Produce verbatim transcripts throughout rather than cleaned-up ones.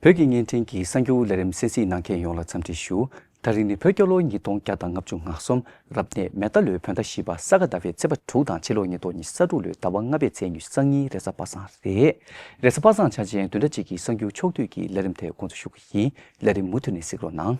བོད་ཀྱི་བརྙན་འཕྲིན་གྱི་གསར་འགྱུར་ལས་རིམ་གསན་གཟིགས་གནང་མཁན་ཡོངས་ལ་འཚམས་འདྲི་ཞུ། ད་རིང་ནི་བོད་རྒྱལ་ལོ་ཉིས་སྟོང་བརྒྱ་དང་ལྔ་བཅུ་ང་གསུམ་རབ་གནས་མེ་རྟ་ལོའི་བོད་ཟླ་བཞི་པ་ས་ག་ཟླ་བའི་ཚེས་པ་དྲུག་དང་ཕྱི་ལོ་ཉིས་སྟོང་ཉི་ཤུ་རྩ་དྲུག་ལོའི་ཟླ་བ་ལྔ་པའི་ཚེས་ཉི་ཤུ་རྩ་གཉིས་རེས་གཟའ་པ་སངས་རེད། རེས་གཟའ་པ་སངས་འཆར་ཅན་བདུན་ཕྲག་གཅིག་གི་གསར་འགྱུར་ཕྱོགས་བསྡུས་ཀྱི་ལས་རིམ་དེ་འགོ་འཛུགས་ཞུ་གི་ཡིན། ལས་རིམ་མུ་མཐུད་ནས་གཟིགས་རོགས་གནང་།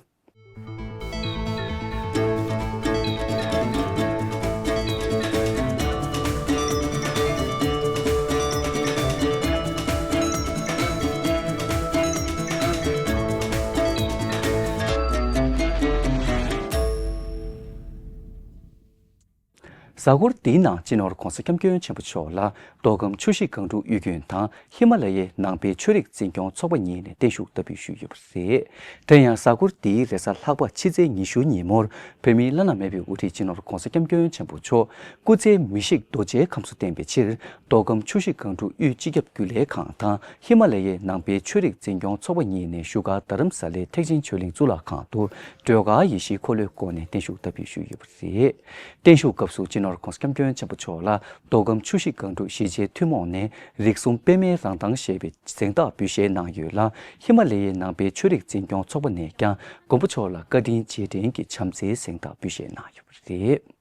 གཟའ་འཁོར་འདིའི་ནང་སྤྱི་ནོར་༧གོང་ས་༧སྐྱབས་མགོན་ཆེན་པོ་མཆོག་ལ་མདོ་ཁམས་ཆུ་བཞི་སྒང་དྲུག་གཡུལ་ལྗོངས་དང་ཧི་མ་ལ་ཡའི་ནང་པའི་ཆོས་རིག་འཛིན་སྐྱོང་ཚོགས་པ་གཉིས་ནས་བརྟན་བཞུགས་བསྟར་འབུལ་ཞུས་ཡོད་པ་རེད། དེ་ཡང་གཟའ་འཁོར་འདིའི་རེས་གཟའ་ལྷག་པ་ཕྱི་ཚེས་ཉི་ཤུ་ཉིན་མོར་བོད་མིའི་བླ་ན་མེད་པའི་དབུ་ཁྲིད་སྤྱི་ནོར་༧གོང་ས་༧སྐྱབས་མགོན་ཆེན་པོ་མཆོག་སྐུ་ཚེ་མི་ཤིགས་རྡོ་རྗེའི་ཁམས་སུ་བརྟན་པའི་ཕྱིར། མདོ་ཁམས་ཆུ་བཞི་སྒང་དྲུག་དབུས་སྤྱི་ཁྱབ་རྒྱུན་ལས་ཁང་དང་ཧི་མ་ལ་ཡའི་ནང་པའི་ཆོས་རིག་འཛིན་སྐྱོང་ཚོགས་པ་གཉིས་ནས་བཞུགས་སྒར་རྡ་རམ་ས་ལའི་ཐེག་ཆེན་ཆོས་གླིང་གཙུག་ལག་ཁང་དུ་སྒྲོལ་དཀར་ཡེ་ཤེས་འཁོར་ལོའི་སྒོ་ནས་བརྟན་བཞུགས་བསྟར་འབུལ་ཞུས་ཡོད་པ་རེད། བརྟན་བཞུགས་སྐབས་སུ་སྤྱི་ནོར་༧གོང་ས་༧སྐྱབས་མགོན་ཆེན་པོ་མཆོག་ལ་མདོ་ཁམས་ཆུ་བཞི་སྒང་དྲུག་གཞིས་བྱེས་ཐུན་མོང་ནས་རིགས་གསུམ་པད་མའི་རང་མདངས་ཞེས་པའི་གཟེངས་རྟགས་འབུལ་བཞེས་གནང་ཡོད་ལ། ཧི་མ་ལ་ཡའི་ནང་པའི་ཆོས་རིག་འཛིན་སྐྱོང་ཚོགས་པ་ནས་ཀྱང་མགོན་པོ་མཆོག་ལ་བཀའ་དྲིན་རྗེས་དྲན་གྱི་བྱམས་བརྩེའི་གཟེངས་རྟགས་འབུལ་བཞེས་གནང་ཡོད་པ་རེད།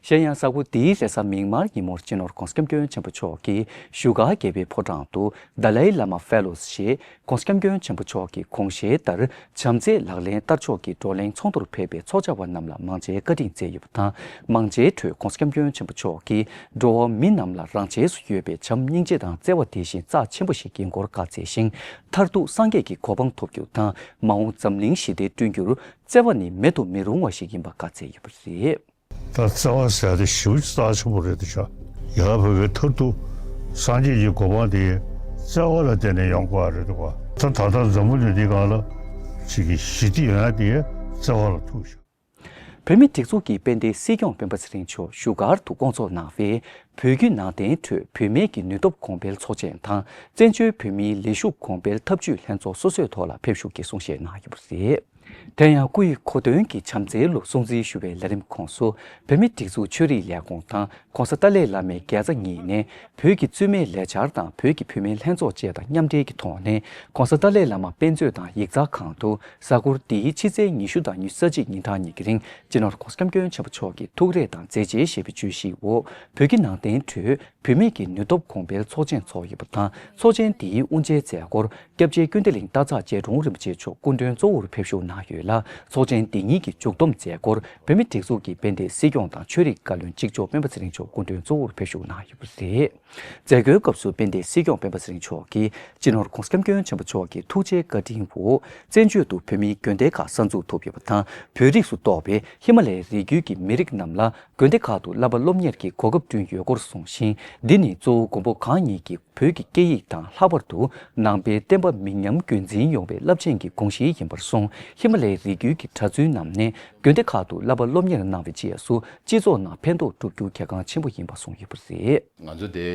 གཞན་ཡང་གཟའ་འཁོར་འདིའི་རེས་གཟའ་མིག་དམར་ཉིན་མོར་སྤྱི་ནོར་༧གོང་ས་༧སྐྱབས་མགོན་ཆེན་པོ་མཆོག་གིས་བཞུགས་སྒར་རྒྱལ་པོའི་ཕོ་བྲང་དུ་Dalai Lama Fellows ཞེས་༧གོང་ས་༧སྐྱབས་མགོན་ཆེན་པོ་མཆོག་གི་དགོངས་བཞེད་ལྟར་བྱམས་བརྩེ་ལག་ལེན་བསྟར་ཕྱོགས་ཀྱི་བགྲོ་གླེང་ཚོགས་འདུར་ཕེབས་པའི་ཚོགས་བཅར་བ་རྣམས་ལ་མང་མཇལ་བཀའ་དྲིན་སྩལ་ཡོད་པ་དང་། མང་མཇལ་ཁྲོད་༧གོང་ས་༧སྐྱབས་མགོན་ཆེན་པོ་མཆོག་གིས་འགྲོ་བ་མི་རྣམས་ལ་རང་ཆས་སུ་ཡོད་པའི་བྱམས་སྙིང་རྗེ་དང་བརྩེ་བ་དེ་བཞིན་རྩ་ཆེན་པོ་ཞིག་ཡིན་སྐོར་བཀའ་སྩལ་ཞིང་། མཐར་ཐུག་སངས་རྒྱས་ཀྱི་གོ་འཕང་ཐོབ་རྒྱུ་དང་མ་འོངས་འཛམ་གླིང་ཞི་བདེ་བསྐྲུན་རྒྱུར་བརྩེ་བ་ནི་མེད་དུ་མི་རུང་བ་ཞིག་ཡིན་པ་བཀའ་སྩལ་ཡོད་པ་རེད། ད་བརྩེ་བ་ཟེར་ཡ་དེ་ཞེ་པོ་ཅིག་རྩ་ཆེན་པོ་རེད་འདུག་ཤག་ཡ་བོད་པའི་མཐར་ཐུག་སངས་རྒྱས་ཀྱི་གོ་འཕང་དེ་བརྩེ་བ་ལ་བརྟེན་ནས་ཡོང་དགོས་པ་རེད་འདུག་ག་ད་ད་ལྟ་འཛམ་བུ་གླིང་འདི་སྒང་ལ་ཅིག་གི་ཞི་བདེ་ཡོང་ཡ་དེ་བརྩེ་བ་ལ་ཐུག་ཤག་བོད་མིའི་སྒྲིག་འཛུགས་ཀྱི་དཔལ་ལྡན་སྲིད་སྐྱོང་སྤེན་པ་ཚེ་རིང་མཆོག་བཞུགས་སྒར་དུ་སྐོང་ཚོགས་གནང་བའི་བོད་བརྒྱུད་ནང་བསྟན་ཁྲོད་བུད་མེད་ཀྱི་ནུས་སྟོབས་གོང་འཕེལ་ཚོགས་ཆེན་དང་བཙན་བྱོལ་བོད་མིའི་ལས་ཞུགས་གོང་འཕེལ་འཐབ་ཇུས་ལྷན་ཚོགས་སོ་སོའི་ཐོག་ལ་ཕེབས་ཞུགས་ཀྱིས་གསུང་བཤད་གནང་ཡོད་པ་རེད། དེ་ཡང་སྐུ་ཡི་གོ་སྟོན་གྱི་བྱམས་བརྩེའི་ལོ་སྲུང་བརྩི་ཞུ་བའི་ལས་རིམ་ཁོངས་སུ་བོད་མིའི་སྒྲིག་འཛུགས་ཆོས་རིག་ལས་ཁུངས་དང་༧གོང་ས་ཏཱ་ལའི་བླ་མའི་དགེ་རྩ་གཉིས་ནས་བོད་ཀྱི་བཙུན་མའི་ལས་འཆར་དང་བོད་ཀྱི་བུད་མེད་ལྷན་ཚོགས་བཅས་དང་མཉམ་འབྲེལ་གྱི་ཐོག་ནས་༧གོང་ས་ཏཱ་ལའི་བླ་མ་དཔེ་མཛོད་དང་ཡིག་ཚང་ཁང་དུ་གཟའ་འཁོར་འདིའི་ཕྱི་ཚེས་ཉི་ཤུ་དང་ཉི་ཤུ་རྩ་གཅིག་ཉིན་གྲངས་གཉིས་ཀྱི་རིང་སྤྱི་ནོར་༧གོང་ས་༧སྐྱབས་མགོན་ཆེན་པོ་མཆོག་གི་ཐུགས་རེ་དང་མཛད་རྗེས་ཞེས་པའི་བརྗོད་གཞིའི་འོག་བོད་ཀྱི་ནང་བསྟན་ཁྲོད་བུད་མེད་ཀྱི་ནུས་སྟོབས་གོང་འཕེལ་ཚོགས་ཆེན་འཚོགས་ཡོད་པ་དང་། ཚོགས་ཆེན་འདིའི་དབུ་འབྱེད་མཛད་སྒོར་སྐྱབས་རྗེ་ཀུན་བདེ་གླིང་སྟག་ཚང་རྗེ་དྲུང་རིན་པོ་ཆེ་མཆོག་སྐུ་མགྲོན་གཙོ་བོར་ཕེབས་ཞུགས་གནང་ཡོད་ལ། ཚོགས་ཆེན་འདི་ཉིད་ཀྱི་མཇུག་བསྡོམས་མཛད་སྒོར་བོད་མིའི་སྒྲིག་འཛུགས་ཀྱི་དཔལ་ལྡན་སྲིད་སྐྱོང་དང་ཆོས་རིག་བཀའ་བློན་གཅིག་ལྕོགས་སྤེན་པ་ཚེ་རིང་མཆོག་སྐུ་མགྲོན་གཙོ་བོར་ཕེབས་ཞུགས་གནང་ཡོད་པ་རེད། མཛད་སྒོའི་སྐབས་སུ་དཔལ་ལྡན་སྲིད་སྐྱོང་སྤེན་པ་ཚེ་རིང་མཆོག་གིས་སྤྱི་ནོར་༧གོང་ས་༧སྐྱབས་མགོན་ཆེན་པོ་མཆོག་གི་ཐུགས་རྗེ་བཀའ་དྲིན་འོག་བཙན་བྱོལ་དུ་བོད་མིའི་དགོན་སྡེ་ཁག་གསར་འཛུགས་ཐུབ་ཡོད་པ་དང་། བོད་རིགས་སུ་གཏོགས་པའི་ཧི་མ་ལ་ཡའི་རི་རྒྱུད་ཀྱི་མི་རིགས་རྣམས་ལ་དགོན་སྡེ་ཁག་ཏུ་བསླབ་པ་སློབ་གཉེར་གྱི་གོ་སྐབས་བསྐྲུན་ཡོད་སྐོར་གསུངས་ཤིང་། འདི་ནི་གཙོ་བོ་མགོན་པོ་གང་ཉིད་ཀྱིས་བོད་ཀྱི་སྐད་ཡིག་དང་ལྷག་པར་དུ་ནང་པའི་བསྟན་པ་མི་ཉམས་རྒྱུན་འཛིན་ཡོང་བའི་རླབས་ཆེན་གྱི་དགོངས་གཞི་ཡིན་པར་གསུངས། ཧི་མ་ལ་ཡའི་རི་རྒྱུད་ཀྱི་གྲྭ་བཙུན་རྣམས་ནས་དགོན་སྡེ་ཁག་ཏུ་བསླབ་པ་སློབ་གཉེར་གནང་བའི་རྗེས་སུ་སྤྱི་ཚོགས་ནང་ཕན་ཐོགས་སྒྲུབ་རྒྱུ་གལ་འགངས་ཆེན་པོ་ཡིན་པ་གསུངས་ཡོད་པ་རེད། ང་ཚོ་དེ་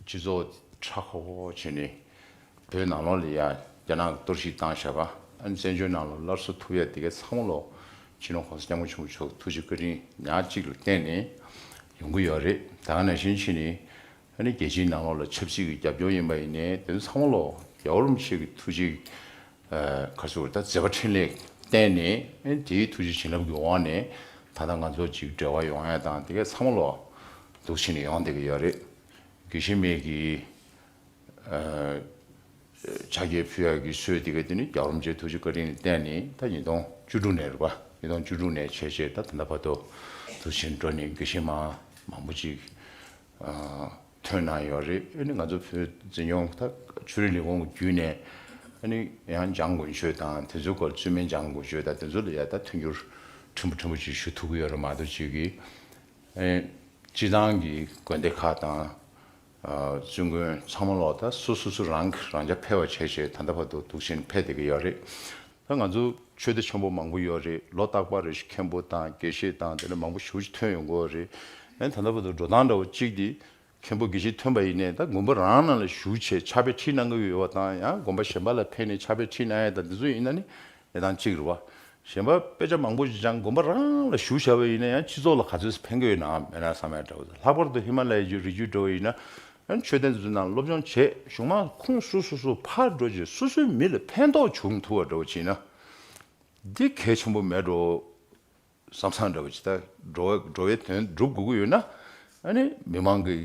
སྤྱི་ཚོགས་ཁྲ་ཁོ་བྱས་ནས་བོད་ནང་ལོགས་ལ་ཡ་རྒྱ་ནག་གིས་གཏོར་བཤིག་བཏང་བཞག་པ། ཨ་ནི་བཙན་བྱོལ་ནང་ལ་སླར་གསོ་ཐུབ་ཡ་དེ་གའི་ཚང་མ་ལོག་སྤྱི་ནོར་༧གོང་ས་༧སྐྱབས་མགོན་ཆེན་པོ་མཆོག་ཐུགས་རྗེ་བཀའ་དྲིན་ཉག་གཅིག་ལ་བརྟེན་ནས་ཡོང་གི་ཡོད་རེད། ད་ག་ནང་བཞིན་བྱས་ནས་ཨ་ནི་རྒྱལ་སྤྱིའི་ནང་ལོགས་ལ་ཆབ་སྲིད་ཀྱི་རྒྱབ་སྐྱོར་ཡིན་པ་ཡིན་ནའི་དེ་ཚོ་ཚང་མ་ལོག་རྒྱལ་བ་རིན་པོ་ཆེ་གི་ཐུགས་རྗེ་ཨ་ག་རེ་ཟེར་དགོས་རེད། ད་མཛད་པ་འཕྲིན་ལས་བརྟེན་ནས་ཨ་ནི་དེའི་ཐུགས་རྗེ་བྱིན་རླབས་ཀྱི་འོག་ནས་ད་ལྟ་ང་ཚོ་ཅིག་འབྲེལ་བ་ཡོང་ཡ་དང་དེ་གའི་ཚང་མ་ལོག་འདུག་བྱས་ནས་ཡོང་བསྡད་ཀྱི་ཡོད་རེད། དགེ་བཤེས་མའི་གི་ཨ་ཕྱག་འཁྱེར་ཕུལ་ཡག་གི་སྲོལ་དེ་ག་དེ་ནི་རྒྱལ་བ་རིན་པོ་ཆེའི་ཐུགས་རྗེ་བཀའ་དྲིན་ལ་བརྟེན་ནས་ད་ཉིས་སྟོང་བཅུ་དྲུག་ནས་རེད་པ། ཉིས་སྟོང་བཅུ་དྲུག་ནས་བྱས་བྱས་ད་ད་ལྟ་བར་དུ་དུ་ཕྱིན་འགྲོ་ནས་དགེ་བཤེས་མ་མང་པོ་ཅིག་ཨ་ཐོན་གནང་ཡོད་རེད། ཨ་ནི་ང་ཚོ་བོད་འཛིན་སྐྱོང་ད་ཆོས་རིག་ལས་ཁུངས་བརྒྱུད་ནས་ཨ་ནི་ཡང་འཇང་དགུན་ཆོས་དང་དེ་ཚོའི་སྐོར་བཙུན་མའི་འཇང་དགུན་ཆོས་དང་དེ་ཚོ་ལ་ཡ་ད་མཐུན་འགྱུར་ཕྲན་བུ་ཕྲན་བུ་ཅིག་ཞུ་ཐུབ་ཀྱི་ཡོད་རེད་མ་གཏོགས་ཅིག་གིས། ཨེ་སྤྱི་བཏང་གི་དགོན་སྡེ་ཁག་དང་། ཨ་བཙུན་དགོན་ཚང་མ་ལོག་ད་སོ་སོ་སོ་རང་གི་རང་རྐྱ་འཕེར་བ་བྱས་བྱས་ད་ལྟ་བར་དུ་འདུག་བྱས་ནས་འཕེལ་བསྡད་ཀྱི་ཡོད་རེད། ད་ང་ཚོ་ཆོས་སྡེ་ཆེན་པོ་མང་པོ་ཡོད་རེད། ལོ་རྟག་པར་རེ་བཞིན་མཁན་པོ་དང་དགེ་བཤེས་དང་དེ་འདྲ་མང་པོ་ཞེ་པོ་ཅིག་ཐོན་ཡོང་གི་ཡོད་རེད། ཨེ་ད་ལྟ་བར་དུ་འགྲོ་སྟངས་འདྲ་བོ་གཅིག་དེ་མཁན་པོ་དགེ་བཤེས་ཐོན་པ་ཡིན་ནའི་ད་དགོན་པ་རང་ནང་ལ་བཞུགས་བྱས་ཕྱག་དཔེ་ཁྲིད་གནང་གི་ཡོད་པ་དང་ཡང་དགོན་པ་གཞན་པ་ལ་ཕེབས་ནས་ཕྱག་དཔེ་ཁྲིད་གནང་ཡ་དང་དེ་ཚོ་ཡིན་ན་ནི། གནས་སྟངས་གཅིག་རེད་བ། གཞན་པ་དཔེ་ཆ་མང་པོ་ཞིག་སྦྱང་དགོན་པ་རང་ལ་བཞུགས་བཞག་པ་ཡིན་ན་ཡང་སྤྱི་ཚོགས་ལ་ག་ཚོད་ཕན་གྱི་ཡོད་ན་མེད་ན་བསམ་ཡ་འདྲ་བོ་དང་ལྷག་པར་དུ་ཧི་མ་ལ་ཡའི་རི་རྒྱུད་འདྲ་བོ་ཡིན་ན་ ཨ་ནི་ཆོས་ལྡན་འདི་ཚོའི་ནང་སློབ་སྦྱོང་བྱས། གཞུང་མང་ཁུངས་སུ་སུ་སུ་ཕར་འགྲོ་བྱས། སུ་སུའི་མི་ལ་ཕན་ཐོགས་བྱུང་ཐུབ་པ་འདྲ་བོ་བྱས་ན། འདི་གལ་ཆེན་པོ་མེད་འགྲོ་བསམ་བསམ་འདྲ་བོ་ཅིག་ད་འགྲོ་བའི་འགྲོ་བའི་དོན་སྒྲུབ་དགོས་ཀྱི་ཡོད་ན། ཨ་ནི་མི་མང་གི་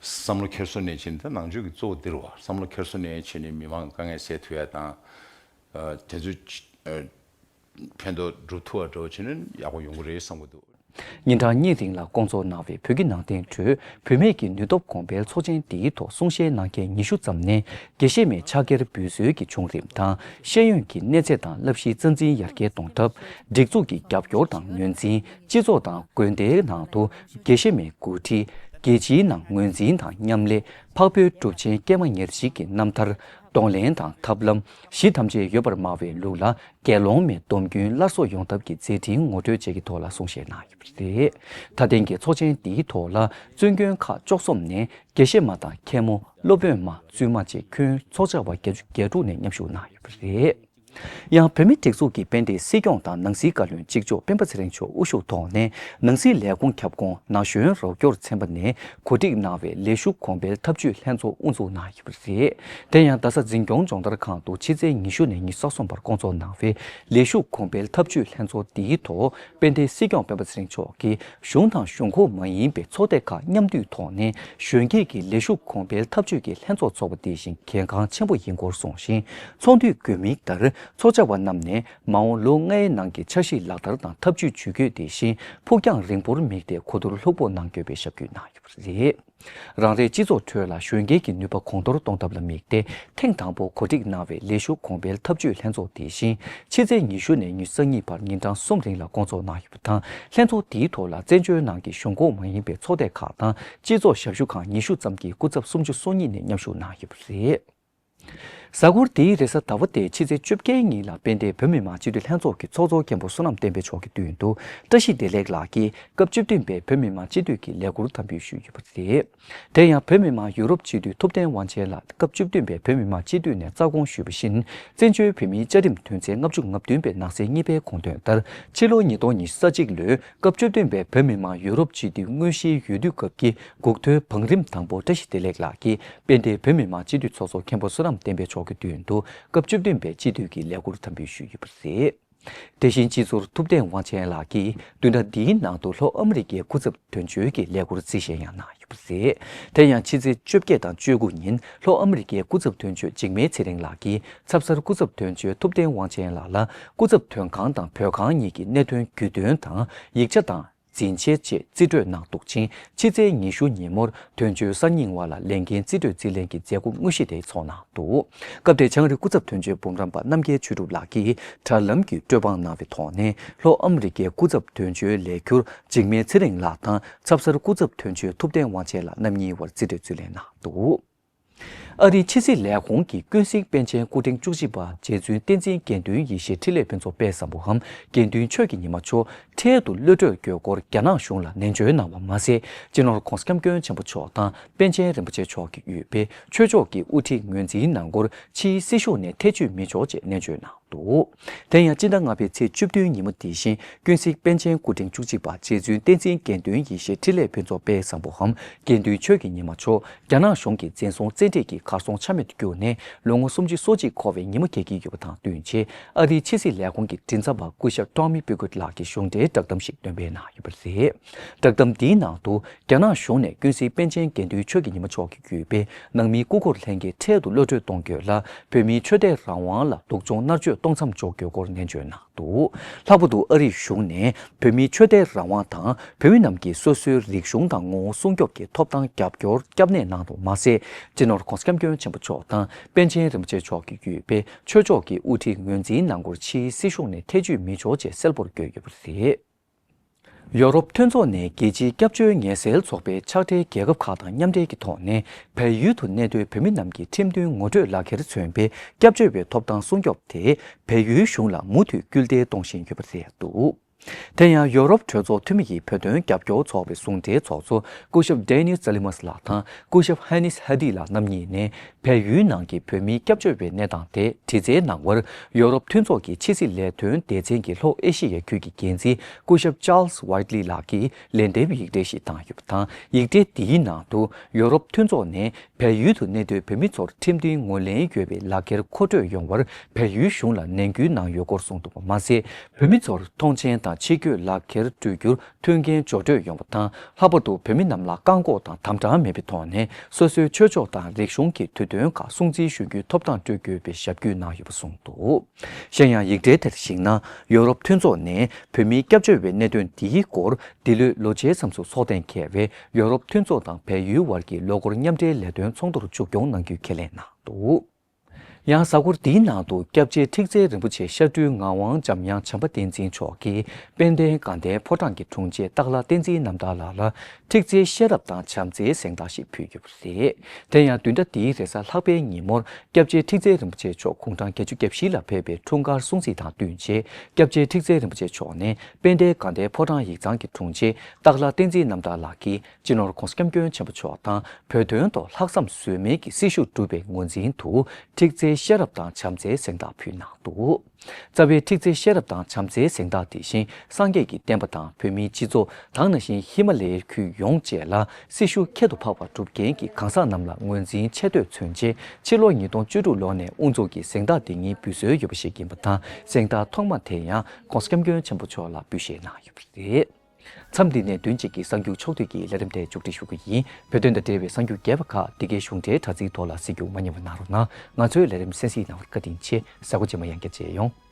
བསམ་བློ་འཁྱེར་སོ་ནས་བྱས་ནས། ད་ནང་ཆོས་ཀྱི་གཙོ་བོ་འདི་རེད་བ། བསམ་བློ་འཁྱེར་སོ་ནས་བྱས་ནས་མི་མང་གི་དཀའ་ངལ་སེལ་ཐུབ་ཡ་དང་། ཨ་དེ་ཚོའི་ཕན་ཐོགས་སྒྲུབ་ཐུབ་པ་འདྲ་བོ་བྱས་ན་ཡག་པོ་ཡོང་གི་རེད་བསམ་གྱི་འདུག། ཉིན་གྲངས་གཉིས་རིང་ལ་བསྐོང་ཚོགས་གནང་བའི་བོད་ཀྱི་ནང་བསྟན་ཁྲོད་བུད་མེད་ཀྱི་ནུས་སྟོབས་གོང་འཕེལ་ཚོགས་ཆེན་འདིའི་ཐོག་གསུང་བཤད་གནང་མཁན་ཉི་ཤུ་ཙམ་ནས། དགེ་བཤེས་མའི་ཕྱག་འཁྱེར་འབུལ་སྲོལ་གྱི་བྱུང་རིམ་དང་། ཤེས་ཡོན་གྱི་གནས་ཚད་དང་བསླབ་གཞིའི་རྩ་འཛིན་ཡར་རྒྱས་གཏོང་ཐབས། སྒྲིག་འཛུགས་ཀྱི་རྒྱབ་སྐྱོར་དང་ངོས་འཛིན། སྤྱི་ཚོགས་དང་དགོན་སྡེའི་ནང་དུ་དགེ་བཤེས་མའི་འགོ་ཁྲིད། རྒྱལ་སྤྱིའི་ནང་ངོས་འཛིན་དང་མཉམ་ལས། འཕགས་བོད་གྲུབ་ཆེན་སྐྱེས་མ་ཉེར་གཅིག་གི་རྣམ་ཐར། གདོང་ལེན་དང་ཐབས་ལམ། གཞི་ཐམས་ཅད་ཡོད་པར་སྨྲ་བའི་ལུགས་ལ། དགེ་སློང་མའི་སྡོམ་རྒྱུན་སླར་གསོ་ཡོང་ཐབས་ཀྱི་མཛད་འཕྲིན་ངོ་སྤྲོད་བཅས་ཀྱི་ཐོག་ལ་གསུང་བཤད་གནང་ཡོད་པ་རེད། ད་ཐེངས་ཀྱི་ཚོགས་ཆེན་འདིའི་ཐོག་ལ་བཙུན་དགོན་ཁག་བཅུ་གསུམ་ནས་དགེ་བཤེས་མ་དང་མཁན་མོ། སློབ་དཔོན་མ། བཙུན་མ་བཅས་ཁྱོན་ཚོགས་བཅར་བ་བརྒྱད་ཅུ་གྱ་དྲུག་ནས་མཉམ་ཞུགས་གནང་ཡོད་པ་རེད། ཡང་བོད་མིའི་སྒྲིག་འཛུགས་ཀྱི་དཔལ་ལྡན་སྲིད་སྐྱོང་དང་ནང་སྲིད་བཀའ་བློན་གཅིག་ལྕོགས་སྤེན་པ་ཚེ་རིང་མཆོག་དབུ་བཞུགས་ཐོག་ནས། ནང་སྲིད་ལས་ཁུངས་ཁྱབ་ཁོངས་ན་གཞོན་རོགས་སྐྱོར་ཚན་པ་ནས་གོ་སྒྲིག་གནང་བའི་ལས་ཞུགས་གོང་འཕེལ་འཐབ་ཇུས་ལྷན་ཚོགས་དབུ་འཛུགས་གནང་ཡོད་པ་རེད། དེ་ཡང་རྡ་ས་འཛིན་སྐྱོང་སྦྱོང་བརྡར་ཁང་དུ་ཕྱི་ཚེས་ཉི་ཤུ་ནས་ཉི་ཤུ་རྩ་གསུམ་བར་བསྐོང་ཚོགས་གནང་བའི་ལས་ཞུགས་གོང་འཕེལ་འཐབ་ཇུས་ལྷན་ཚོགས་འདིའི་ཐོག་དཔལ་ལྡན་སྲིད་སྐྱོང་སྤེན་པ་ཚེ་རིང་མཆོག་གིས་གཞུང་དང་གཞུང་ཁོངས་མ་ཡིན་པའི་ཚོགས་སྡེ་ཁག་མཉམ་འདུས་ཐོག་ནས་གཞོན་སྐྱེས་ཀྱི་ལས་ཞུགས་གོང་འཕེལ་འཐབ་ཇུས་ཀྱི་ལྷན་ཚོགས་འཚོགས་པ་དེ་བཞིན་གལ་འགངས་ཆེན་པོ་ཡིན་སྐོར་གསུངས་ཤིང་། ཚོགས་འདུའི་དགོས་དམིགས་ལྟར། ཚོགས་བཅར་བ་རྣམས་ནས་མ་འོངས་ལོ་ལྔའི་ནང་གི་འཆར་གཞི་ལག་བསྟར་དང་ཐབས་ཇུས་ཇུས་འགོད་དེ་བཞིན་ཕུགས་རྒྱང་རིང་པོར་དམིགས་ཏེ་གོ་བསྡུར་ལྷུག་པོ་གནང་དགོས་པའི་ཞབས་སྐུལ་གནང་ཡོད་པ་རེད། རང་རེའི་སྤྱི་ཚོགས་ཁྲོད་ལ་གཞོན་སྐྱེས་ཀྱི་ནུས་པ་གོང་མཐོར་གཏོང་ཐབས་ལ་དམིགས་ཏེ། ཐེངས་དང་པོ་གོ་སྒྲིག་གནང་བའི་ལས་ཞུགས་གོང་འཕེལ་འཐབ་ཇུས་ལྷན་ཚོགས་དེ་བཞིན་ཕྱི་ཚེས་ཉི་ཤུ་ནས་ཉི་ཤུ་རྩ་གཉིས་བར་ཉིན་གྲངས་གསུམ་རིང་ལ་བསྐོང་ཚོགས་གནང་ཡོད་པ་དང་། ལྷན་ཚོགས་དེའི་ཐོག་ལ་བཙན་བྱོལ་ནང་གི་གཞུང་ཁོངས་མ་ཡིན་པའི་ཚོགས་སྡེ་ཁག་དང་སྤྱི་ཚོགས་ཞབས་ཞུ་ཁང་ཉི་ཤུ་ཙམ་གྱིས་སྐུ་ཚབ་སུམ་ཅུ་སོ་གཉིས་ནས་མཉམ་ཞུགས་གནང་ཡོད་པ་རེད། གཟའ་འཁོར་འདིའི་རེས་གཟའ་ཟླ་བ་སྟེ་ཕྱི་ཚེས་བཅོ་བརྒྱད་ཉིན་ལ་དཔལ་ལྡན་བོད་མི་མང་སྤྱི་འཐུས་ལྷན་ཚོགས་ཀྱི་ཚོགས་གཙོ་མཁན་པོ་བསོད་ནམས་བསྟན་འཕེལ་མཆོག་གི་མདུན་དུ་བཀྲ་ཤིས་བདེ་ལེགས་ལགས་ཀྱིས་སྐབས་བཅུ་བདུན་པའི་བོད་མི་མང་སྤྱི་འཐུས་ཀྱི་ལས་འཁུར་དམ་འབུལ་ཞུས་ཡོད་པ་རེད། དེ་ཡང་བོད་མི་མང་ཡུ་རོབ་སྤྱི་འཐུས་ཐུབ་བསྟན་དབང་ཆེན་ལགས་སྐབས་བཅུ་བདུན་པའི་བོད་མི་མང་སྤྱི་འཐུས་ནས་རྩ་དགོངས་ཞུས་པ་བཞིན། བཙན་བྱོལ་བོད་མིའི་བཅའ་ཁྲིམས་དོན་ཚན་ལྔ་བཅུ་ང་བདུན་པའི་ནང་གསེས་གཉིས་པའི་དགོངས་དོན་ལྟར། ཕྱི་ལོ་ཉིས་སྟོང་ཉི་ཤུ་རྩ་གཅིག་ལོའི་སྐབས་བཅུ་བདུན་པའི་བོད་མི་མང་ཡུ་རོབ་སྤྱི་འཐུས་དངོས་གཞིའི་འོས་བསྡུ་སྐབས་ཀྱི་འགོ་ཁྲིད་བང་རིམ་དང་པོ་བཀྲ་ཤིས་བདེ་ལེགས་ལགས་ཀྱིས་དཔལ་ལྡན་བོད་མི་མང་སྤྱི་འཐུས་ཚོགས་གཙོ་མཁན་པོ་བསོད་ནམས་བསྟན་འཕེལ་མཆོག་གི་མདུན་དུ་སྐབས་བཅུ་བདུན་པའི་སྤྱི་འཐུས་ཀྱི་ལས་འཁུར་དམ་འབུལ་ཞུས་ཡོད་པ་རེད། དེ་བཞིན་སྤྱི་ཟུར་ཐུབ་བསྟན་དབང་ཆེན་ལགས་ཀྱིས་བདུན་ཕྲག་འདིའི་ནང་དུ་ལྷོ་ཨ་མི་རི་ཀའི་སྐུ་ཚབ་དོན་གཅོད་ཀྱི་ལས་འཁུར་རྩིས་བཞེས་ཡང་གནང་ཡོད་པ་རེད། དེ་ཡང་ཕྱི་ཚེས་བཅོ་བརྒྱད་དང་བཅུ་དགུ་ཉིན་ལྷོ་ཨ་མི་རི་ཀའི་སྐུ་ཚབ་དོན་གཅོད་འཇིགས་མེད་ཚེ་རིང་ལགས་ཀྱིས་ཚབ་གསར་སྐུ་ཚབ་དོན་གཅོད་ཐུབ་བསྟན་དབང་ཆེན་ལགས་ལ་སྐུ་ཚབ་དོན་ཁང་དང་བོད་ཁང་གཉིས་ཀྱི་གནད་དོན་རྒྱུས་སྟོན་དང་ཡིག་ཆ་དང་། འཛིན་ཆས་བཅས་རྩིས་སྤྲོད་གནང་འདུག་ཅིང་། ཕྱི་ཚེས་ཉི་ཤུ་ཉིན་མོར་དོན་གཅོད་གསར་རྙིང་བ་ལ་ལས་འགན་རྩིས་སྤྲོད་རྩིས་ལེན་གྱི་མཛད་སྒོ་དངོས་གཞི་དེ་ཚོགས་གནང་འདུག། སྐབས་དེར་བྱང་རི་སྐུ་ཚབ་དོན་གཅོད་འབུམ་རམས་པ་རྣམ་རྒྱལ་ཆོས་གྲུབ་ལགས་ཀྱིས་དྲ་ལམ་གྱི་སྤྲོད་དཔང་གནང་བའི་ཐོག་ནས་ལྷོ་ཨ་མི་རི་ཀའི་སྐུ་ཚབ་དོན་གཅོད་ལས་འཁུར་འཇིགས་མེད་ཚེ་རིང་ལགས་དང་ཚབ་གསར་སྐུ་ཚབ་དོན་གཅོད་ཐུབ་བསྟན་དབང་ཆེན་ལགས་རྣམ་གཉིས་དབར་རྩིས་སྤྲོད་རྩིས་ལེན་གནང་འདུག། ཨ་རིའི་ཕྱི་སྲིད་ལས་ཁུངས་ཀྱི་ཀུན་གཟིགས་པཎ་ཆེན་སྐུ་ཕྲེང་བཅུ་གཅིག་པ་རྗེ་བཙུན་བསྟན་འཛིན་དགེ་འདུན་ཡེ་ཤེས་འཕྲིན་ལས་ཕུན་ཚོགས་དཔལ་བཟང་པོའམ་དགེ་འདུན་ཆོས་ཀྱི་ཉི་མ་མཆོག་འཕྲལ་དུ་གློད་གྲོལ་དགོས་སྐོར་རྒྱ་ནག་གཞུང་ལ་ནན་བརྗོད་གནང་བ་མ་ཟད། སྤྱི་ནོར་༧གོང་ས་༧སྐྱབས་མགོན་ཆེན་པོ་མཆོག་དང་པཎ་ཆེན་རིན་པོ་ཆེ་མཆོག་གིས་དབུས་པའི་ཆོས་ཕྱོགས་ཀྱི་དབུ་ཁྲིད་ངོས་འཛིན་གནང་སྐོར་ཕྱིའི་སྲིད་ཤུགས་ནས་ཐེ་བྱུས་མི་ཆོག་ཅེས་ནན་བརྗོད་གནང་འདུག། དེ་ཡང་སྤྱི་ཟླ་ལྔ་པའི་ཚེས་བཅུ་བདུན་ཉིན་མོ་དེ་བཞིན་ཀུན་གཟིགས་པཎ་ཆེན་སྐུ་ཕྲེང་བཅུ་གཅིག་པ་རྗེ་བཙུན་བསྟན་འཛིན་དགེ་འདུན་ཡེ་ཤེས་འཕྲིན་ལས་ཕུན་ཚོགས་དཔལ་བཟང་པོའམ་དགེ་འདུན་ཆོས་ཀྱི་ཉི་མ་མཆོག་རྒྱ་ནག་གཞུང་གིས་འཛིན་བཟུང་བཙན་ཁྲིད་ཀྱིས་གར་སོང་ཆ་མེད་དུ་གྱུར་ནས་ལོ་ངོ་སུམ་ཅུ་སོ་གཅིག་འཁོར་བའི་ཉིན་མོ་འཁེལ་གྱི་ཡོད་པ་དང་བསྟུན་ཆེད། ཨ་རིའི་ཕྱི་སྲིད་ལས་ཁུངས་ཀྱི་མགྲིན་ཚབ་པ་སྐུ་ཞབས་Tommy Pigott་ལགས་ཀྱིས་གཞུང་འབྲེལ་བསྒྲགས་གཏམ་ཞིག་འདོན་སྤེལ་གནང་ཡོད་པ་རེད། བསྒྲགས་གཏམ་འདིའི་ནང་དུ། རྒྱ་ནག་གཞུང་ནས་ཀུན་གཟིགས་པཎ་ཆེན་དགེ་འདུན་ཆོས་ཀྱི་ཉི་མ་མཆོག་གིས་བརྒྱུད་པའི་ནང་མིའི་སྐུ་འཁོར་ལྷན་རྒྱས་འཕྲལ་དུ་གློད་གྲོལ་གཏོང་དགོས་ལ། བོད་མིའི་ཆོས་དད་རང་དབང་ལ་སྡུག་སྦྱོང་མནར་གཅོད་གཏོང་མཚམས་འཇོག་དགོས་སྐོར་ནན་བརྗོད་གནང་འདུག། ལྷག་པར་དུ་ཨ་རིའི་གཞུང་ནས་བོད་མིའི་ཆོས་དད་རང་དབང་དང་བོད་མི་རྣམས་ཀྱིས་སོ་སོའི་རིག་གཞུང་དང་ངོ་བོ་སྲུང་སྐྱོབ་ཀྱི་ཐོབ་ཐང་རྒྱབ་སྐྱོར་སྐྱབས་གནས་གནང་དུ་མ་ཟད། སྤྱི་ནོར་༧གོང་ས་༧སྐྱབས་མགོན་ཆེན་པོ་མཆོག་དང་པཎ་ཆེན་རིན་པོ་ཆེ་མཆོག་གིས་བརྒྱུད་པའི་ཆོས་ཕྱོགས་ཀྱི་དབུ་ཁྲིད་ངོས་འཛིན་གནང་སྐོར་ཕྱིའི་སྲིད་ཤུགས་ནས་ཐེ་བྱུས་མི་ཆོག་ཅེས་གསལ་པོར་བཀོད་ཡོད་པ་རེད། ཡོ་རོབ་མཐུན་ཚོགས་ནས་རྒྱལ་སྤྱིའི་སྐྱབས་བཅོལ་ངལ་སེལ་ཚོགས་པའི་ཕྱག་སྦྲེལ་རྒྱལ་ཁབ་ཁག་དང་མཉམ་འབྲེལ་གྱི་ཐོག་ནས་བལ་ཡུལ་དུ་གནས་སྡོད་བོད་མི་རྣམས་ཀྱི་ཁྲིམས་མཐུན་ངོ་སྤྲོད་ལག་ཁྱེར་མཚོན་པའི་སྐྱབས་བཅོལ་བའི་ཐོབ་ཐང་སྲུང་སྐྱོབ་དེ་བལ་ཡུལ་གཞུང་ལ་མུ་མཐུད་སྐུལ་འདེད་གཏོང་བཞིན་ཡོད་པ་རེད་འདུག། དེ་ཡང་ཡོ་རོབ་གྲོས་ཚོགས་འཐུས་མི་ཡི་བོད་དོན་རྒྱབ་སྐྱོར་ཚོགས་པའི་ཟུང་འབྲེལ་ཚོགས་གཙོ་སྐུ་ཞབས་Deniz Zalimas ལགས་དང་སྐུ་ཞབས་Hanis Hadi ལགས་རྣམ་གཉིས་ནས་བལ་ཡུལ་ནང་གི་བོད་མིའི་སྐྱབས་བཅོལ་བའི་གནས་སྟངས་དེ་དྲི་རྩད་གནང་བར། ཡོ་རོབ་མཐུན་ཚོགས་ཀྱི་ཕྱི་སྲིད་ལས་དོན་སྡེ་ཚན་གྱི་ལྷོ་ཨེ་ཤི་ཡའི་ཁུལ་གྱི་འགན་འཛིན་སྐུ་ཞབས་Charles Whiteley ལགས་ཀྱིས་ལན་འདེབས་ཡིག་འབྲེལ་ཞིག་བཏང་ཡོད་པ་དང་། ཡིག་འབྲེལ་འདིའི་ནང་དུ་ཡོ་རོབ་མཐུན་ཚོགས་ནས། བལ་ཡུལ་དུ་གནས་སྡོད་བོད་མི་ཚོར་ཁྲིམས་མཐུན་ངོས་ལེན་ཡོད་པའི་ལག་འཁྱེར་མཁོ་སྤྲོད་ཡོང་བར་བལ་ཡུལ་གཞུང་ལ་ནན་སྐུལ་གནང་ཡོད་སྐོར་གསུངས་འདུག་པ་མ་ཟད། བོད་མི་ཚོར་ཐོངས་མཆན་དང་ཕྱི་སྐྱོད་ལག་འཁྱེར་སྤྲོད་རྒྱུར་མཐུན་རྐྱེན་སྦྱོར་སྤྲོད་ཡོང་བ་དང་། ལྷག་པར་དུ་བོད་མི་རྣམས་ལ་བཀག་འགོག་དང་དམ་དྲག་མེད་པའི་ཐོག་ནས་སོ་སོའི་ཆོས་ཕྱོགས་དང་རིག་གཞུང་གི་དུས་སྟོན་ཁག་སྲུང་བརྩི་ཞུ་རྒྱུའི་ཐོབ་ཐང་སྤྲོད་དགོས་པའི་ཞབས་སྐྱོར་གནང་ཡོད་པ་གསུངས་འདུག་གཞན་ཡང་ཡིག་འབྲེལ་དེར་གཞིགས་ན། ཡོ་རོབ་མཐུན་ཚོགས་ནས་བོད་མིའི་སྐྱབས་བཅོལ་བའི་གནད་དོན་འདིའི་སྐོར། འདི་ལོའི་ལོ་བརྒྱའི་མཚམས་སུ་ཚོགས་གཏན་འཁེལ་བའི་ཡོ་རོབ་མཐུན་ཚོགས་དང་བལ་ཡུལ་བར་གྱི་ལོ་འཁོར་མཉམ་འབྲེལ་ལས་དོན་ཚོགས་འདུར་མཇུག་སྐྱོང་གནང་རྒྱུའི་ཁས་ལེན་གནང་འདུག་ཡང་གཟའ་འཁོར་འདིའི་ནང་དུ་སྐྱབས་རྗེ་ཁྲི་རྩེ་རིན་པོ་ཆེ་ཤར་སྤྲུལ་ངག་དབང་འཇམ་དབྱངས་བྱམས་པ་བསྟན་འཛིན་མཆོག་གིས་དཔལ་ལྡན་དགའ་ལྡན་ཕོ་བྲང་གི་དྲུང་ཆེ་སྟག་ལྷ་བསྟན་འཛིན་རྣམ་དར་ལགས་ལ་ཁྲི་རྩེའི་ཤེས་རབ་དང་བྱམས་བརྩེའི་གཟེངས་རྟགས་ཤིག་ཕུལ་ཡོད་པ་རེད། དེ་ཡང་བདུན་ཕྲག་འདིའི་རེས་གཟའ་ལྷག་པའི་ཉིན་མོར་སྐྱབས་རྗེ་ཁྲི་རྩེ་རིན་པོ་ཆེ་མཆོག་དགུང་གྲངས་བརྒྱད་ཅུ་གྱ་བཞི་ལ་ཕེབས་པའི་འཁྲུངས་སྐར་སྲུང་བརྩི་དང་བསྟུན་ཆེད། སྐྱབས་རྗེ་ཁྲི་རྩེ་རིན་པོ་ཆེ་མཆོག་ནས་དཔལ་ལྡན་དགའ་ལྡན་ཕོ་བྲང་ཡིག་ཚང་གི་དྲུང་ཆེ་སྟག་ལྷ་བསྟན་འཛིན་རྣམ་དར་ལགས་ཀྱིས་སྤྱི་ནོར་༸གོང་ས་༸སྐྱབས་མགོན་ཆེན་པོ་མཆོག་དང་བོད་དོན་ཐོག་ལྷག་བསམ་ཟོལ་མེད་ཀྱི་སྲི་ཞུ་བསྒྲུབས་པའི་ངོས་འཛིན་དུ་ཁྲི་རྩེའི་ཤེས་རབ་དང་བྱམས་བརྩེའི་གཟེངས་རྟགས་ཕུལ་གནང་འདུག་རྩ་བའི་ཁྲི་རྩེའི་ཤེས་རབ་དང་བྱམས་བརྩེའི་གཟེངས་རྟགས་དེ་བཞིན་སངས་རྒྱས་ཀྱི་བསྟན་པ་དང་བོད་མིའི་སྤྱི་ཚོགས། ད་ག་ནང་བཞིན་ཧི་མ་ལ་ཡའི་ཁུལ་ཡོངས་བཅས་ལ་སྲི་ཞུ་ཁྱད་དུ་འཕགས་པ་སྒྲུབ་མཁན་གྱི་གང་ཟག་རྣམས་ལ་ངོས་འཛིན་ཆེ་བསྟོད་མཚོན་ཆེད། ཕྱི་ལོ་ཉིས་སྟོང་བཅུ་དྲུག་ལོ་ནས་དབུ་འཛུགས་ཀྱིས་གཟེངས་རྟགས་འདི་ཉིད་འབུལ་སྲོལ་ཡོད་པ་ཞིག་ཡིན་པ་དང་། གཟེངས་རྟགས་ཐོག་མ་དེ་ཡང་༸གོང་ས་༸སྐྱབས་མགོན་ཆེན་པོ་མཆོག་ལ་འབུལ་བཞེས་གནང་ཡོད་པ་རེད། མཚམས་འདི་ནས་བདུན་གཅིག་གི་གསར་འགྱུར་ཕྱོགས་བསྡུས་ཀྱི་ལས་རིམ་དེ་མཇུག་སྒྲིལ་ཞུ་གི་ཡིན། བོད་དོན་དང་འབྲེལ་བའི་གསར་འགྱུར་རྒྱས་པ་ཁག་འདི་གའི་གཞུང་འབྲེལ་དྲ་ཚིགས་ཐོག་ལ་གཟིགས་རྒྱུ་མ་བསྙེལ་བ་གནང་རོགས་གནང་། ང་ཚོའི་ལས་རིམ་གསན་གཟིགས་གནང་བར་བཀའ་དྲིན་ཆེ། གཟའ་འཁོར་རྗེས་མ་ཡང་བསྐྱར་མཇལ་ཡོང་།